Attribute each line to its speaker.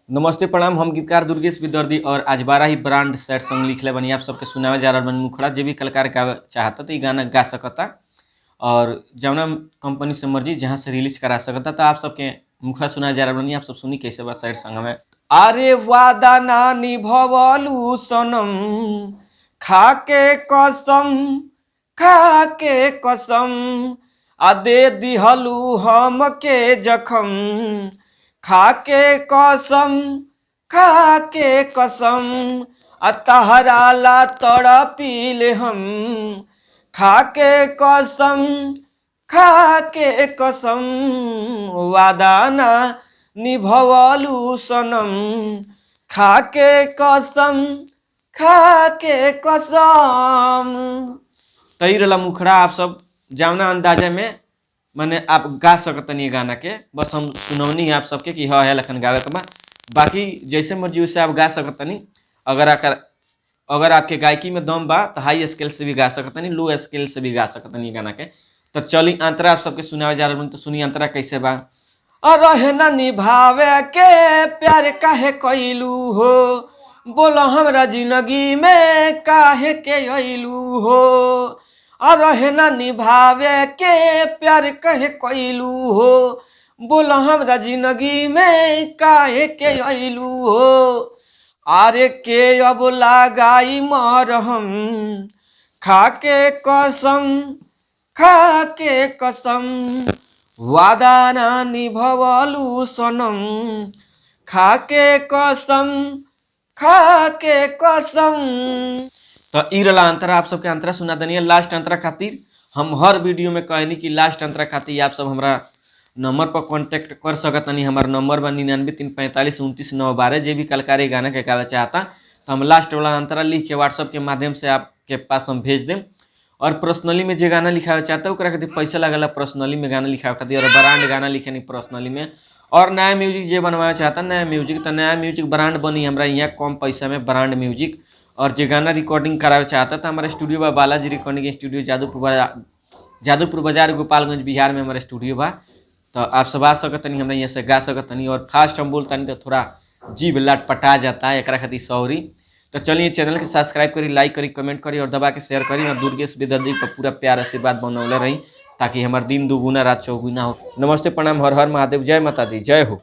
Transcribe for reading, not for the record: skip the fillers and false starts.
Speaker 1: नमस्ते, प्रणाम। हम गीतकार दुर्गेश विदर्दी और आज 12 ही ब्रांड सैड सॉन्ग लिखले बनी, आप सबके सुनावे जा रहल बानी। मुखड़ा जे भी कलाकार गावे चाहता तो ई गाना गा सकता और जौना कंपनी से मर्जी जहाँ से रिलीज करा सकता। तो आप सबके मुखड़ा सुनावे जा रहल बानी, आप सब सुनी कैसे बा सैड सॉन्ग में। अरे वादा ना निभवलू सनम, खाके कसम, खाके कसम, आ दे दिहलू हम के जखम, खाके कसम, खाके कसम, आ तहरा ला तड़पीले हम, खाके कसम, खाके कसम, वादा ना निभवलू सनम, खाके कसम, खाके कसम। तई रहला मुखड़ा। आप सब जावना अंदाजे में माने आप गा सकतनी गाना के। बस हम सुनौनी आप सबके कि हाँ है लखन गावे के बा, बाकी जैसे मर्जी वैसे आप गा सकतनी। अगर आपके गायकी में दम बा तो हाई स्केल से भी गा सकतनी, लो स्केल से भी गा सकतनी गाना के। तो चली अंतरा आप सबके सुनावे जा रहल, तो सुनी अंतरा कैसे बा। रहे ना निभावे के प्यार काहे कैलू हो, बोलो हमरा जिंदगी में काहे के अइलू हो। रहे ना निभावे के प्यार कहे कैलू हो, बोलो हमरा जिंदगी में काहे के अइलू हो। आरे के अब लगाई मरहम, खाके कसम, खाके कसम, वादा ना निभवलू सनम, खाके कसम, खाके कसम। तो ई रहला अंतरा, आप सबके अंतरा सुना दनी। लास्ट अंतरा खातिर हम हर वीडियो में कहनी कि लास्ट अंतरा खातिर आप सब हमरा नंबर पर कांटेक्ट कर सकतनी। हमार नंबर बा 99 3 45 29 9 12। जे भी कलाकार गाना के गावे चाहता तो हम लास्ट वाला अंतरा लिख के व्हाट्सअप के माध्यम से आपके पास हम भेज देम। और पर्सनली में जे गाना लिखावे चाहता ओकरा खातिर पैसा लगेला पर्सनली में गाना लिखावे खातिर, और ब्रांड गाना लिखे नहीं पर्सनली में। और नया म्यूजिक जे बनवावे चाहता नया म्यूजिक, तो नया म्यूजिक ब्रांड बनी हमरा यहाँ कम पैसा में ब्रांड म्यूजिक। और जे गाना रिकॉर्डिंग करावे चाहता तो हमारा स्टूडियो बा बालाजी रिकॉर्डिंग स्टूडियो, जादूपुर बाजार, गोपालगंज, बिहार में हमारा स्टूडियो बा। तो आप सब आ सकतनी, हमरा यहाँ से गा सकतनी। और फास्ट हम बोलतनी तो थोड़ा जीभ लटपटा जाता है, एकरा खातिर सॉरी। तो चलिए चैनल के सब्सक्राइब करी, लाइक करी, कमेंट करी और दबा के शेयर करी। और दुर्गेश बेदर्दी पर पूरा प्यार आशीर्वाद बनौले रही ताकि हमार दिन दुगुना रात चौगुना हो। नमस्ते, प्रणाम, हर हर महादेव, जय माता दी, जय हो।